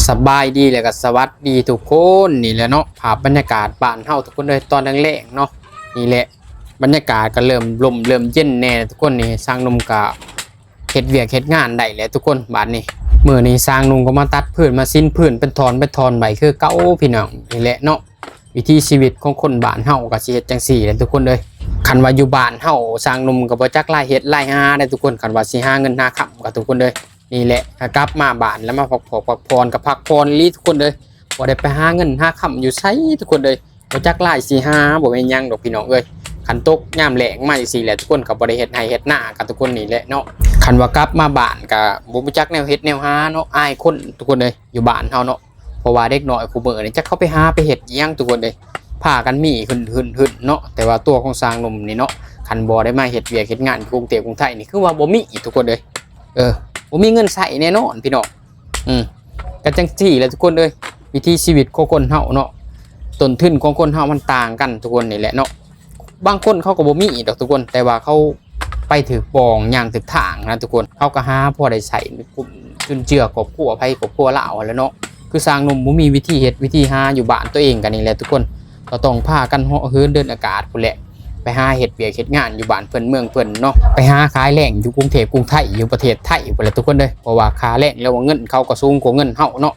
ສະບາຍດີ ແລະກໍສະຫວັດດີທຸກຄົນ. ນີ້ແຫຼະເນາະ ພາບບັນຍາກາດບ້ານເຮົາທຸກຄົນເອີຍ ຕອນແລງໆເນາະ. ນີ້ແຫຼະ ບັນຍາກາດກໍເລີ່ມລົມເລີ່ມເຢັນແດ່ທຸກຄົນ. ນີ້ຊ່າງໜຸ່ມກໍເຮັດວຽກເຮັດງານໄດ້ແຫຼະທຸກຄົນ. ບາດນີ້ມື້ນີ້ຊ່າງໜຸ່ມກໍມາຕັດພື້ນມາຊິນພື້ນເປັນທ່ອນເປັນທ່ອນໄວ້ຄືເກົ່າພີ່ນ້ອງ. ນີ້ແຫຼະເນາະ ວິຖີຊີວິດຂອງຄົນບ້ານເຮົາກໍຊິເຮັດຈັ່ງຊີ້ແຫຼະທຸກຄົນເອີຍ. ຄັນວ່າຢູ່ບ້ານເຮົາ ຊ່າງໜຸ່ມກໍບໍ່ຈັກລາຍເຮັດລາຍຫາເດ້ທຸກຄົນ. ຄັນວ່າຊິຫາເງິນຫາຄຳກໍທຸກຄົນເອີຍ ນີ້ແຫຼະ ກໍກັບມາບ້ານແລ້ວມາພັກຜ່ອນ ພັກຜ່ອນ ກໍພັກຜ່ອນອີ່ຫຼີທຸກຄົນເອີຍ. ບໍ່ໄດ້ໄປຫາເງິນຫາຄຳຢູ່ໃສທຸກຄົນເອີຍ. ບໍ່ຈັກລາຍຊິຫາ ບໍ່ແມ່ນຫຍັງດອກພີ່ນ້ອງເອີຍ. ຄັນຕົກຍາມແລ້ງມາຈັ່ງຊີ້ແຫຼະ ທຸກຄົນກໍບໍ່ໄດ້ເຮັດໄຮ່ເຮັດນາກັນທຸກຄົນ. ນີ້ແຫຼະເນາະ ຄັນວ່າກັບມາບ້ານກໍບໍ່ຮູ້ຈັກແນວເຮັດແນວຫາເນາະ ອາຍຄົນທຸກຄົນເອີຍ ຢູ່ບ້ານເຮົາເນາະ. ເພາະວ່າເດັກນ້ອຍຄູ່ມື້ນີ້ ຈັກເຂົາໄປຫາໄປເຮັດອີ່ຫຍັງທຸກຄົນເອີຍ. ພາກັນມີຫຶ່ນໆໆເນາະ. ແຕ່ວ່າຕົວຂອງຊ່າງໜຸ່ມນີ້ເນາະ ຄັນບໍ່ໄດ້ມາເຮັດວຽກເຮັດງານຢູ່ກຸງເທບກຸງໄທນີ້ ຄືວ່າບໍ່ມີອີກທຸກຄົນເອີຍ. ເອີ ບໍ່ມີເງິນໃຊ້ແນ່ນອນພີ່ນ້ອງ. ອືມ ກໍຈັ່ງຊີ້ແຫຼະທຸກຄົນເອີຍ ວິຖີຊີວິດຂອງຄົນເຮົາເນາະ. ຕົ້ນທຶນຂອງຄົນເຮົາມັນຕ່າງກັນທຸກຄົນ. ນີ້ແຫຼະເນາະ ບາງຄົນເຂົາກໍບໍ່ມີດອກທຸກຄົນ ແຕ່ວ່າເຂົາໄປຖືກປ່ອງຍ່າງຖືກທາງນະທຸກຄົນ. ເຂົາກໍຫາພໍໄດ້ໃຊ້ກຸ້ມຈຸນເຈືອຄອບຄົວໃຜຄອບຄົວລາວຫັ້ນແຫຼະເນາະ. ຄືຊ່າງໜຸ່ມບໍ່ມີວິທີເຮັດວິທີຫາຢູ່ບ້ານຕົວເອງກັນນີ້ແຫຼະທຸກຄົນ. ກໍຕ້ອງພາກັນເຫາະເຫີນເດີນອາກາດພຸ້ນແຫຼະ ໄປຫາເຮັດວຽກເຮັດງານຢູ່ບ້ານເພິ່ນເມືອງເພິ່ນເນາະ. ໄປຫາຂາຍແລງຢູ່ກຸງເທບກຸງໄທ ຢູ່ປະເທດໄທພຸ້ນແຫຼະທຸກຄົນເດີ. ເພາະວ່າຄ່າແລງ ຫຼືວ່າເງິນເຂົາກໍສູງກວ່າເງິນເຮົາເນາະ.